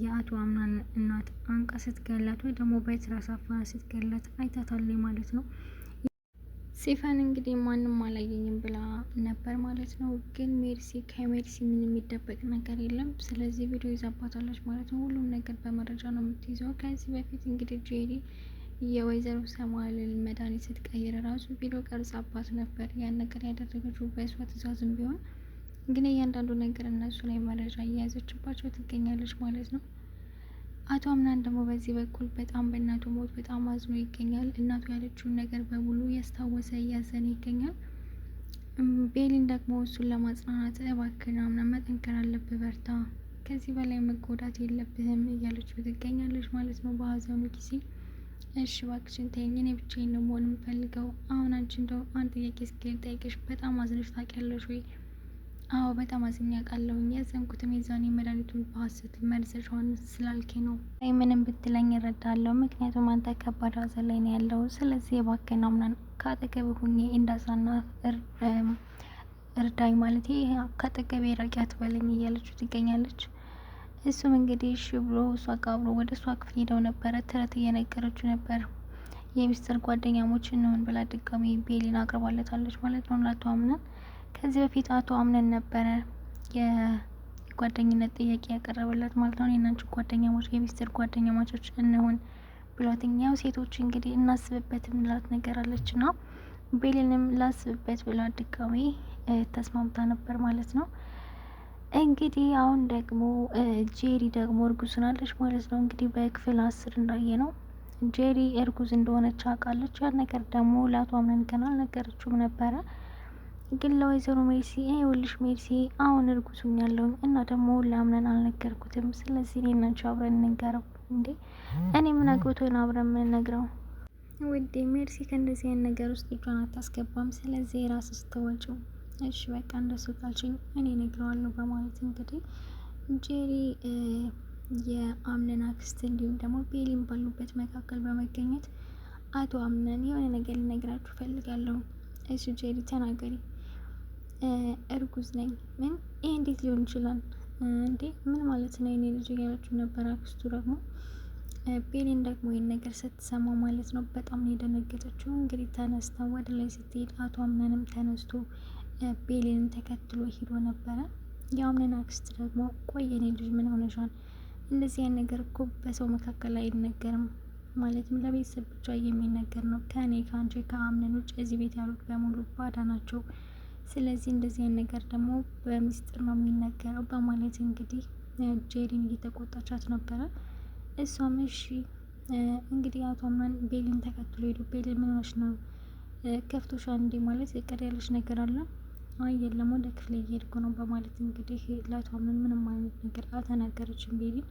የአቶ አምናን እናት አንቃ ስትገላት ወይ ደግሞ በትራስ አፍና ስትገላት አይታታለች ማለት ነው። ሲፈን እንግዲህ ማንም አላየኝም ብላ ነበር ማለት ነው። ግን ሜርሲ ከሜርሲ ምን የሚደበቅ ነገር የለም። ስለዚህ ቪዲዮ ይዛባታለች ማለት ነው። ሁሉም ነገር በመረጃ ነው የምትይዘው። ከዚህ በፊት እንግዲህ ጄሪ የወይዘሮ ሰማልን መድኃኒት ስትቀይር ራሱ ቪዲዮ ቀርጻባት ነበር። ያን ነገር ያደረገችው በእሷ ትዕዛዝም ቢሆን ግን እያንዳንዱ ነገር እነሱ ላይ መረጃ እየያዘችባቸው ትገኛለች ማለት ነው። አቶ አምናን ደግሞ በዚህ በኩል በጣም በእናቱ ሞት በጣም አዝኖ ይገኛል። እናቱ ያለችውን ነገር በሙሉ እያስታወሰ እያዘነ ይገኛል። ቤሊን ደግሞ እሱን ለማጽናናት እባክህን አምናን መጠንከር አለብህ፣ በርታ፣ ከዚህ በላይ መጎዳት የለብህም እያለችው ትገኛለች ማለት ነው በሀዘኑ ጊዜ። እሺ እባክሽን ተይኝ፣ እኔ ብቻዬን ነው መሆን የምፈልገው። አሁን አንቺ እንደው አንድ ጥያቄ እስኪ ልጠይቅሽ፣ በጣም አዝነሽ ታውቂያለሽ ወይ? አዎ በጣም አዝኜ አውቃለሁኝ። ያዘንኩትም የዛኔ መድኃኒቱን በሀሰት መልሰሽዋን ስላልኬ ነው። አይ ምንም ብትለኝ እረዳለሁ፣ ምክንያቱም አንተ ከባድ ሀዘን ላይ ነው ያለው። ስለዚህ እባክህን አምናን ከአጠገብህ ሁኜ እንዳጽናና እርዳኝ፣ ማለት ከአጠገቤ ራቂ አትበለኝ እያለችው ትገኛለች። እሱም እንግዲህ እሺ ብሎ እሷ ጋር አብሮ ወደ እሷ ክፍል ሄደው ነበረ። ተረት እየነገረችው ነበር። የሚስጥር ጓደኛሞች እንሆን ብላ ድጋሚ ቤሊን አቅርባለታለች ማለት ነው ለአቶ አምናን። ከዚህ በፊት አቶ አምነን ነበረ የጓደኝነት ጥያቄ ያቀረበላት ማለት ነው። እኔና አንቺ ጓደኛሞች የሚስጥር ጓደኛሞች እንሆን ብሏት፣ ያው ሴቶች እንግዲህ እናስብበት የምንላት ነገር አለች ና ቤሊንም ላስብበት ብላ ድጋሚ ተስማምታ ነበር ማለት ነው። እንግዲህ አሁን ደግሞ ጄሪ ደግሞ እርጉዝ ሆናለች ማለት ነው። እንግዲህ በክፍል 10 እንዳየ ነው ጄሪ እርጉዝ እንደሆነች አውቃለች። ያን ነገር ደግሞ ለአቶ አምነን ገና አልነገረችውም ነበረ። ግን ለወይዘሮ ሜርሲ ይኸውልሽ ሜርሲ አሁን እርጉዝ ሆኛለሁኝ እና ደግሞ ለአምነን አልነገርኩትም። ስለዚህ እኔና አንቺ አብረን እንንገረው። እንዴ እኔ ምን አግብቶ ነው አብረን የምንነግረው? ውዴ ሜርሲ ከእንደዚህ አይነት ነገር ውስጥ እጇን አታስገባም። ስለዚህ የራስሽ ተወጪው። እሺ በቃ እንደሱ ካልሽኝ እኔ እነግረዋለሁ በማለት እንግዲህ ጄሪ የአምነን አክስት እንዲሁም ደግሞ ቤሊን ባሉበት መካከል በመገኘት አቶ አምነን የሆነ ነገር ልነግራችሁ እፈልጋለሁ። እሺ ጄሪ ተናገሪ። እርጉዝ ነኝ። ምን? ይሄ እንዴት ሊሆን ይችላል እንዴ? ምን ማለት ነው የኔ ልጅ እያለችው ነበር። አክስቱ ደግሞ ቤሊን ደግሞ ይህን ነገር ስትሰማ ማለት ነው በጣም ነው የደነገጠችው። እንግዲህ ተነስታ ወደ ላይ ስትሄድ አቶ አምነንም ተነስቶ ቤሊንን ተከትሎ ሂዶ ነበረ። የአምነን አክስት ደግሞ ቆይ የኔ ልጅ ምን ሆነሻል? እንደዚህ አይነት ነገር እኮ በሰው መካከል አይነገርም። ማለትም ለቤተሰብ ብቻ የሚነገር ነው። ከእኔ ከአንቺ ከአምነን ውጭ እዚህ ቤት ያሉት በሙሉ ባዳ ናቸው። ስለዚህ እንደዚህ አይነት ነገር ደግሞ በሚስጥር ነው የሚነገረው በማለት እንግዲህ ጄሪን እየተቆጣቻት ነበረ። እሷም እሺ እንግዲህ አቶ አምናን ቤሊን ተከትሎ ሄዱ። ቤሊን ምን ሆነሽ ነው ከፍቶሻል እንዴ? ማለት ቅር ያለሽ ነገር አለ? አይ የለም ወደ ክፍሌ እየሄድኩ ነው በማለት እንግዲህ ለአቶ አምናን ምንም አይነት ነገር አልተናገረችም። ቤሊን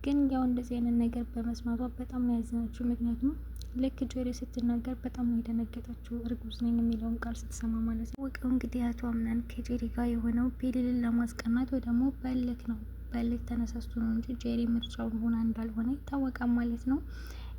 ግን ያው እንደዚህ አይነት ነገር በመስማቷ በጣም ነው ያዘነችው። ምክንያቱም ልክ ጆሪ ስትናገር በጣም ነው የደነገጠችው፣ እርጉዝ ነኝ የሚለውን ቃል ስትሰማ ማለት ነው። ወቀው እንግዲህ አቶ አምናን ከጄሪ ጋር የሆነው ቤሊልን ለማስቀናት ወይ ደግሞ በልክ ነው በልክ ተነሳስቶ ነው እንጂ ጄሪ ምርጫው ሆና እንዳልሆነ ይታወቃል ማለት ነው።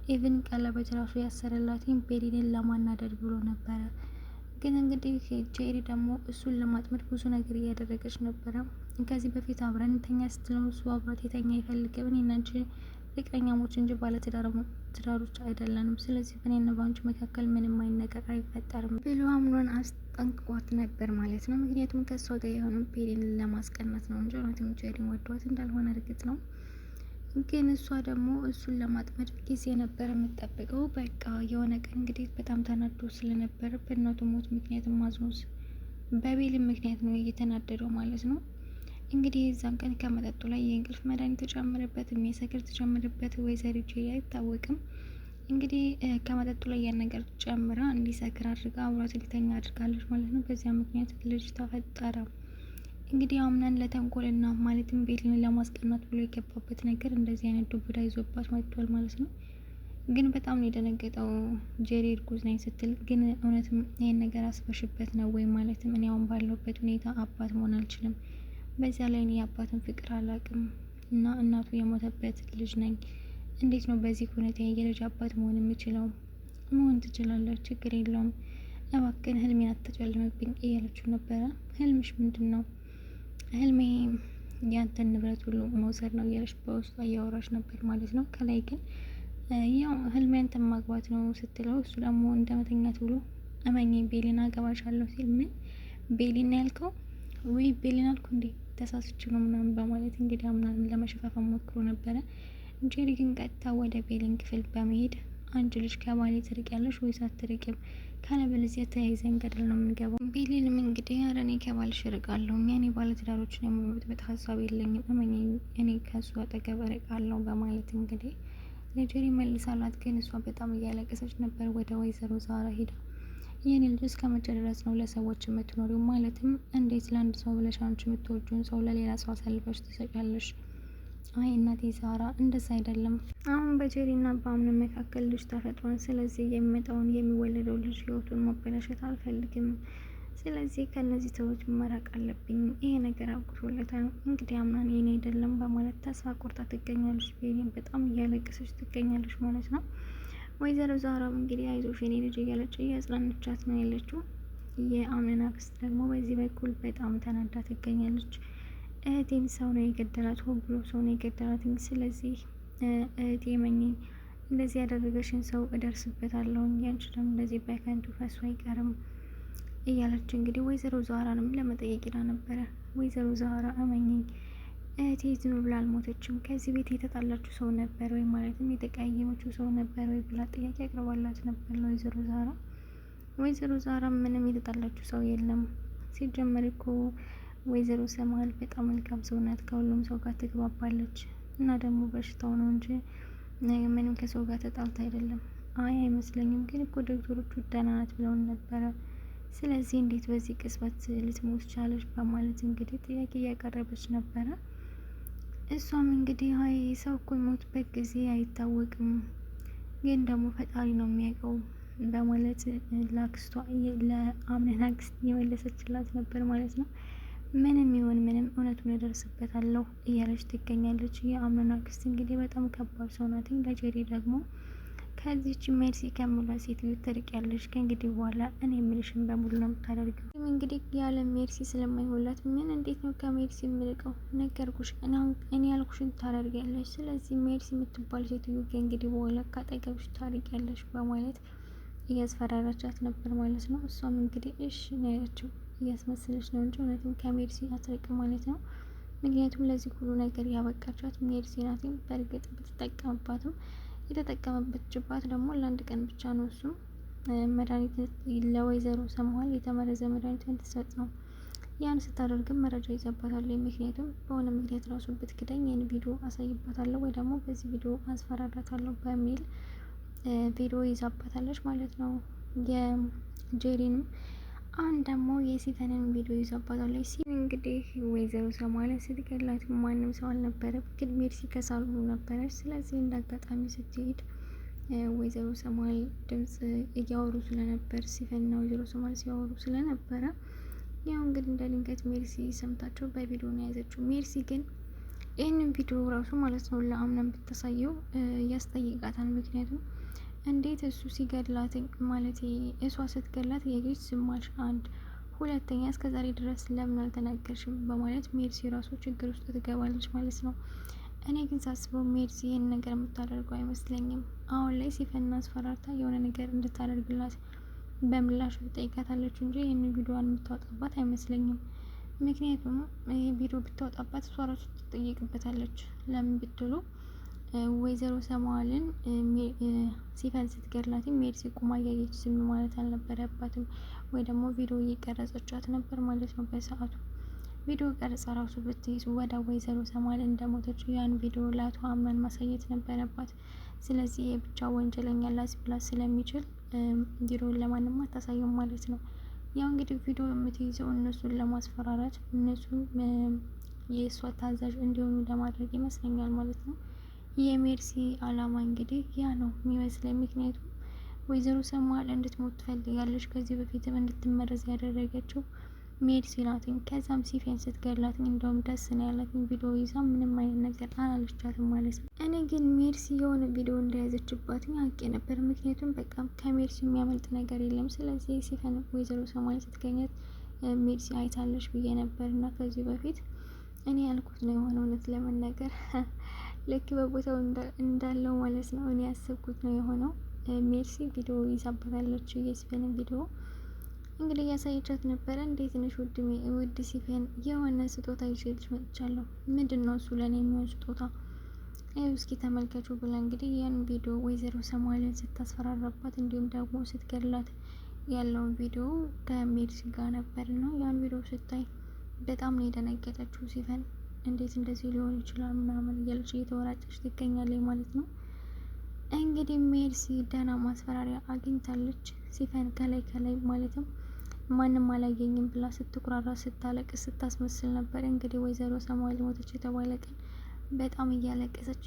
even ቀለበት ራሱ ያሰረላትኝ ቤሊልን ለማናደድ ብሎ ነበረ። ግን እንግዲህ ጄሪ ደግሞ እሱን ለማጥመድ ብዙ ነገር እያደረገች ነበረ። ከዚህ በፊት አብረን እንተኛ ስትለው እሱ አብሯት የተኛ አይፈልግም። እኔና አንቺ ፍቅረኛሞች እንጂ ባለትዳሮች አይደለንም። ስለዚህ በእኔና በአንቺ መካከል ምንም አይነት ነገር አይፈጠርም ብሎ አምኖን አስጠንቅቋት ነበር ማለት ነው። ምክንያቱም ከእሷ ጋር የሆነው ቤሊን ለማስቀናት ነው እንጂ እውነትም ጄሪን ወዷት እንዳልሆነ እርግጥ ነው። ግን እሷ ደግሞ እሱን ለማጥመድ ጊዜ ነበር የምጠብቀው። በቃ የሆነ ቀን እንግዲህ በጣም ተናዶ ስለነበረ በእናቱ ሞት ምክንያት ማዝኖስ በቤሊን ምክንያት ነው እየተናደደው ማለት ነው። እንግዲህ የዛን ቀን ከመጠጡ ላይ የእንቅልፍ መድኃኒት ተጨምርበት፣ የሚሰክር ተጨምርበት፣ ወይዘሪቱ አይታወቅም። እንግዲህ ከመጠጡ ላይ ያን ነገር ጨምራ እንዲሰክር አድርጋ አብሯት እንዲተኛ አድርጋለች ማለት ነው። በዚያ ምክንያት ልጅ ተፈጠረ። እንግዲህ አምናን ለተንኮልና ማለትም ቤሊን ለማስቀናት ብሎ የገባበት ነገር እንደዚህ አይነት ዱብዳ ይዞባት መጥቷል ማለት ነው። ግን በጣም ነው የደነገጠው ጄሪ እርጉዝ ነኝ ስትል። ግን እውነትም ይሄን ነገር አስበሽበት ነው ወይ? ማለትም እኔ አሁን ባለሁበት ሁኔታ አባት መሆን አልችልም፣ በዚያ ላይ እኔ የአባትን ፍቅር አላቅም እና እናቱ የሞተበት ልጅ ነኝ። እንዴት ነው በዚህ ሁኔታ የልጅ አባት መሆን የምችለው? መሆን ትችላለህ፣ ችግር የለውም። እባክህን ህልሜን አትጨልምብኝ እያለችው ነበረ። ህልምሽ ምንድን ነው? ህልሜ ያንተን ንብረት ሁሉ መውሰድ ነው እያለች በውስጧ እያወራች ነበር ማለት ነው። ከላይ ግን ያው ህልሜ አንተን ማግባት ነው ስትለው እሱ ደግሞ እንደመተኛት ብሎ እመኚኝ ቤሊን አገባሻለሁ ሲል ምን ቤሊን ያልከው ወይ ቤሊን አልኩ እንዴ ተሳስቼ ነው ምናምን በማለት እንግዲህ አምናን ለመሸፋፈን ሞክሮ ነበረ። ጄሪ ግን ቀጥታ ወደ ቤሊን ክፍል በመሄድ አንቺ ልጅ ከባሌ ትርቂያለሽ ወይስ አትርቂም? ካለበለዚያ ተያይዘን ገደል ነው የምንገባው። ቤሊንም እንግዲህ ኧረ እኔ ከባልሽ እርቃለሁ፣ እኔ ባለትዳሮችን የመበጥበጥ ሀሳብ የለኝም፣ እመኚኝ እኔ ከእሱ አጠገብ እርቃለሁ በማለት እንግዲህ ለጄሪ መልሳላት። ግን እሷ በጣም እያለቀሰች ነበር። ወደ ወይዘሮ ዛራ ሄዳ የኔ ልጅ እስከ መቼ ድረስ ነው ለሰዎች የምትኖሪው? ማለትም እንዴት ለአንድ ሰው ብለሽ አንቺ የምትወጂውን ሰው ለሌላ ሰው አሳልፈሽ ትሰጫለሽ? አይ እናቴ ዛራ እንደዛ አይደለም። አሁን በጄሪና በአምነ መካከል ልጅ ተፈጥሯን፣ ስለዚህ የሚመጣውን የሚወለደው ልጅ ህይወቱን ማበላሸት አልፈልግም። ስለዚህ ከእነዚህ ሰዎች መራቅ አለብኝ። ይሄ ነገር አብቅቶለታል። እንግዲህ አምናን የኔ አይደለም በማለት ተስፋ ቆርጣ ትገኛለች። ቤሊን በጣም እያለቀሰች ትገኛለች ማለት ነው። ወይዘሮ ዛራም እንግዲህ አይዞሽ የኔ ልጅ እያለች እያጽናነቻት ነው ያለችው። የአምነን አክስት ደግሞ በዚህ በኩል በጣም ተናዳ ትገኛለች። እህቴን ሰው ነው የገደላት፣ ሆን ብሎ ሰው ነው የገደላት። ስለዚህ እህቴ መኝኝ እንደዚህ ያደረገሽን ሰው እደርስበታለሁ፣ ያንቺ ደግሞ እንደዚህ በከንቱ ፈሶ አይቀርም እያለች እንግዲህ ወይዘሮ ዛራንም ለመጠየቅ ሄዳ ነበረ። ወይዘሮ ዛራ እመኝኝ እህቴ ዝም ብላ አልሞተችም፣ ከዚህ ቤት የተጣላችሁ ሰው ነበር ወይ ማለትም የተቀያየመችው ሰው ነበር ወይ ብላ ጥያቄ አቅርባላት ነበር ለወይዘሮ ዛራ። ወይዘሮ ዛራ ምንም የተጣላችሁ ሰው የለም፣ ሲጀመር እኮ ወይዘሮ ሰማል በጣም መልካም ሰው ናት፣ ከሁሉም ሰው ጋር ትግባባለች እና ደግሞ በሽታው ነው እንጂ ምንም ከሰው ጋር ተጣልታ አይደለም። አይ አይመስለኝም፣ ግን እኮ ዶክተሮቹ ደህና ናት ብለውን ነበረ ስለዚህ እንዴት በዚህ ቅጽበት ልትሞት ቻለች? በማለት እንግዲህ ጥያቄ እያቀረበች ነበረ። እሷም እንግዲህ አይ ሰው እኮ የሚሞትበት ጊዜ አይታወቅም፣ ግን ደግሞ ፈጣሪ ነው የሚያውቀው በማለት ለአክስቷ ለአምነን አክስት እየመለሰችላት ነበር ማለት ነው። ምንም ይሁን ምንም እውነቱን እደርስበታለሁ እያለች ትገኛለች። የአምነን አክስት እንግዲህ በጣም ከባድ ሰው ናት። ለጄሪ ደግሞ ከዚች ሜርሲ ከምሏት ሴትዮ ትርቂያለሽ። ከእንግዲህ በኋላ እኔ የምልሽን በሙሉ ነው የምታደርጊው። እንግዲህ ያለ ሜርሲ ስለማይሆንላት ምን እንዴት ነው ከሜርሲ የምልቀው? ነገርኩሽ፣ እኔ ያልኩሽን ታደርጊያለሽ። ስለዚህ ሜርሲ የምትባል ሴትዮ ከእንግዲህ በኋላ ካጠገብሽ ታርቂያለሽ በማለት እያስፈራራቻት ነበር ማለት ነው። እሷም እንግዲህ እሺ ነው ያለችው። እያስመሰለች ነው እንጂ እውነትም ከሜርሲ አትርቅም ማለት ነው። ምክንያቱም ለዚህ ሁሉ ነገር ያበቃቻት ሜርሲ ናት። በእርግጥ ብትጠቀምባትም የተጠቀመበችባት ደግሞ ለአንድ ቀን ብቻ ነው። እሱም መድኃኒት ለወይዘሮ ሰማሃል የተመረዘ መድኃኒት እንድትሰጥ ነው። ያን ስታደርግም መረጃ ይዘባታል። ምክንያቱም በሆነ ምክንያት ራሱ ብትክደኝ ይህን ቪዲዮ አሳይባታለሁ ወይ ደግሞ በዚህ ቪዲዮ አስፈራራታለሁ በሚል ቪዲዮ ይዛባታለች ማለት ነው። የጄሪንም አሁን ደግሞ የሲፈንን ቪዲዮ ይዛባታለች። ሲ እንግዲህ ወይዘሮ ሰማልን ስትገላት ማንም ሰው አልነበረም፣ ግን ሜርሲ ከሳሎኑ ነበረች። ስለዚህ እንደ አጋጣሚ ስትሄድ ወይዘሮ ሰማል ድምጽ እያወሩ ስለነበር ሲፈንና ወይዘሮ ሰማል ሲያወሩ ስለነበረ ያው እንግዲህ እንደ ድንገት ሜርሲ ሰምታቸው በቪዲዮ ነው የያዘችው። ሜርሲ ግን ይህንን ቪዲዮ ራሱ ማለት ነው ለአምነን ብታሳየው ያስጠይቃታል። ምክንያቱም እንዴት እሱ ሲገድላት ማለት እሷ ስትገድላት የግድ ዝም አልሽ? አንድ ሁለተኛ እስከ ዛሬ ድረስ ለምን አልተናገርሽም? በማለት ሜርሲ ራሱ ችግር ውስጥ ትገባለች ማለት ነው። እኔ ግን ሳስበው ሜርሲ ይህን ነገር የምታደርገው አይመስለኝም። አሁን ላይ ሲፈና አስፈራርታ የሆነ ነገር እንድታደርግላት በምላሹ ትጠይቃታለች እንጂ ይህን ቪዲዮዋን የምታወጣባት አይመስለኝም። ምክንያቱም ይህ ቪዲዮ ብታወጣባት እሷ ራሱ ትጠየቅበታለች። ለምን ብትሉ ወይዘሮ ሰማዋልን ሲፈን ስትገድላት ሜርሲ ቁማ እያየች ዝም ማለት አልነበረባትም። ወይ ደግሞ ቪዲዮ እየቀረጸቻት ነበር ማለት ነው በሰዓቱ ቪዲዮ ቀርጻ ራሱ ብትይዝ ወደ ወይዘሮ ሰማል እንደሞተች ያን ቪዲዮ ለአቶ አምናን ማሳየት ነበረባት። ስለዚህ የብቻ ወንጀለኛ ላስብላት ስለሚችል ቪዲዮን ለማንም አታሳየው ማለት ነው። ያው እንግዲህ ቪዲዮ የምትይዘው እነሱን ለማስፈራራት እነሱ የእሷ ታዛዥ እንዲሆኑ ለማድረግ ይመስለኛል ማለት ነው። የሜርሲ አላማ እንግዲህ ያ ነው የሚመስለኝ። ምክንያቱም ወይዘሮ ሰማል እንድትሞት ትፈልጋለች። ከዚህ በፊትም እንድትመረዝ ያደረገችው ሜርሲ ናትኝ። ከዛም ሲፌን ስትገላትኝ እንደውም ደስ ነው ያላትኝ። ቪዲዮ ይዛ ምንም አይነት ነገር አላለቻትም ማለት ነው። እኔ ግን ሜርሲ የሆነ ቪዲዮ እንደያዘችባትኝ አውቄ ነበር። ምክንያቱም በቃ ከሜርሲ የሚያመልጥ ነገር የለም። ስለዚህ ሲፈን ወይዘሮ ሰማል ስትገኘት ሜርሲ አይታለች ብዬ ነበር እና ከዚህ በፊት እኔ ያልኩት ነው የሆነ እውነት ለመናገር ልክ በቦታው እንዳለው ማለት ነው። እኔ ያሰብኩት ነው የሆነው። ሜርሲ ቪዲዮ ይዛባታለች። የሲፈንን ቪዲዮ እንግዲህ እያሳየቻት ነበረ። እንዴት ነሽ ውድ ሲፈን፣ የሆነ ስጦታ ይዤልሽ መጥቻለሁ። ምንድን ነው እሱ ለእኔ የሚሆን ስጦታ? ይኸው እስኪ ተመልከቹ ብላ እንግዲህ ያን ቪዲዮ ወይዘሮ ሰማልን ስታስፈራራባት እንዲሁም ደግሞ ስትገድላት ያለውን ቪዲዮ ከሜርሲ ጋር ነበር ነው። ያን ቪዲዮ ስታይ በጣም ነው የደነገጠችው ሲፈን። እንዴት እንደዚህ ሊሆን ይችላል ምናምን እያለች እየተወራጨች ትገኛለች ማለት ነው። እንግዲህ ሜርሲ ደህና ማስፈራሪያ አግኝታለች። ሲፈን ከላይ ከላይ ማለትም ማንም አላየኝም ብላ ስትኩራራ፣ ስታለቅስ፣ ስታስመስል ነበር። እንግዲህ ወይዘሮ ሰማዋል ሞተች የተባለ ቀን በጣም እያለቀሰች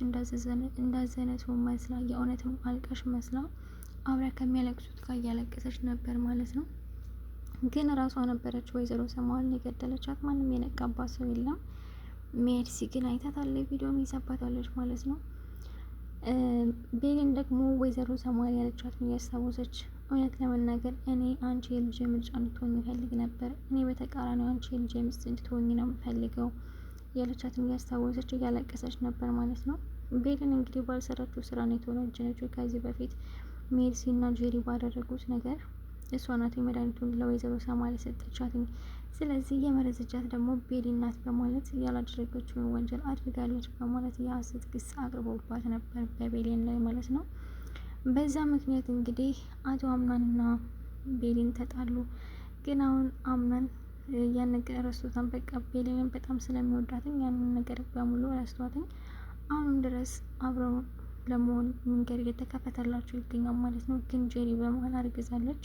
እንዳዘነ ሰው መስላ የእውነትም አልቃሽ መስላ አብራ ከሚያለቅሱት ጋር እያለቀሰች ነበር ማለት ነው። ግን ራሷ ነበረች ወይዘሮ ሰማዋልን የገደለቻት። ማንም የነቃባት ሰው የለም። ሜርሲ ግን አይታታለች፣ ቪዲዮም ይዛባታለች ማለት ነው። ቤሊን ደግሞ ወይዘሮ ሰማዋል ያለቻትን እያስታወሰች እውነት ለመናገር እኔ አንቺ የልጄ ምርጫ እንድትሆኝ እፈልግ ነበር። እኔ በተቃራኒው አንቺ የልጄ ሚስት እንድትሆኝ ነው የምፈልገው ያለቻትን እያስታወሰች እያለቀሰች ነበር ማለት ነው። ቤልን እንግዲህ ባልሰራችው ስራ ነው የተወነጀለችው። ከዚህ በፊት ሜርሲ እና ጄሪ ባደረጉት ነገር እሷ ናት መድኃኒቱን ለወይዘሮ ሰማል የሰጠቻትኝ። ስለዚህ የመረዘቻት ደግሞ ቤሊ ናት በማለት ያላደረገችውን ወንጀል አድርጋለች በማለት የሀሰት ክስ አቅርቦባት ነበር በቤሊን ላይ ማለት ነው። በዛ ምክንያት እንግዲህ አቶ አምናንና ቤሊን ተጣሉ። ግን አሁን አምናን ያን ነገር ረስቶታን በቃ ቤሊንን በጣም ስለሚወዳትኝ ያንን ነገር በሙሉ ረስቷትኝ አሁንም ድረስ አብረው ለመሆን መንገድ እየተከፈተላቸው ይገኛል ማለት ነው። ግን ጄሪ በመሀል አርግዛለች።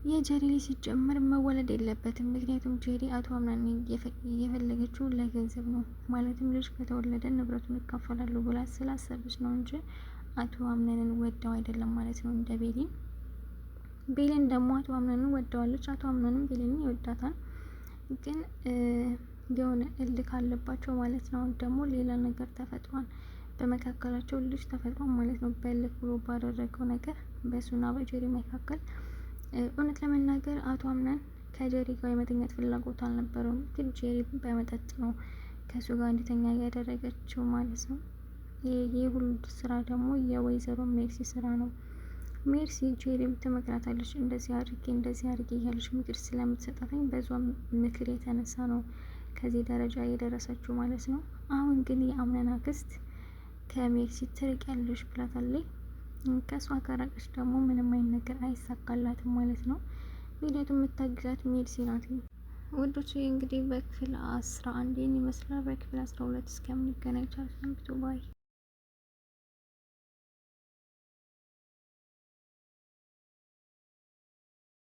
የጀሪ ልጅ ሲጀመር መወለድ የለበትም። ምክንያቱም ጀሪ አቶ አምናን የፈለገችው ለገንዘብ ነው። ማለትም ልጅ ከተወለደ ንብረቱን ይካፈላሉ ብላ ስላሰበች ነው እንጂ አቶ አምናንን ወደው አይደለም ማለት ነው። እንደ ቤሊን ቤሊን ደግሞ አቶ አምናንን ወደዋለች። አቶ አምናንን ቤሊንን ይወዳታል። ግን የሆነ እልክ አለባቸው ማለት ነው። ደግሞ ሌላ ነገር ተፈጥሯል። በመካከላቸው ልጅ ተፈጥሯል ማለት ነው። በእልክ ብሎ ባደረገው ነገር በእሱና በጀሪ መካከል እውነት ለመናገር አቶ አምናን ከጀሪ ጋር የመተኛት ፍላጎት አልነበረውም። ግን ጀሪ በመጠጥ ነው ከእሱ ጋር እንዲተኛ ያደረገችው ማለት ነው። ይህ ሁሉ ስራ ደግሞ የወይዘሮ ሜርሲ ስራ ነው። ሜርሲ ጄሪም ትመክራታለች። እንደዚህ አድርጌ እንደዚህ አድርጌ እያለች ምክር ስለምትሰጣትኝ በዟ ምክር የተነሳ ነው ከዚህ ደረጃ የደረሰችው ማለት ነው። አሁን ግን የአምናን አክስት ከሜርሲ ትርቂያለሽ ብላታለች። ከእሷ ከራቀች ደግሞ ምንም አይነት ነገር አይሳካላትም ማለት ነው። ምክንያቱም የምታግዛት ሜርሲ ናት። ውዶች እንግዲህ በክፍል 11 ይህን ይመስላል። በክፍል 12 እስከምንገናኝ ቻው ሰንብቱ bye።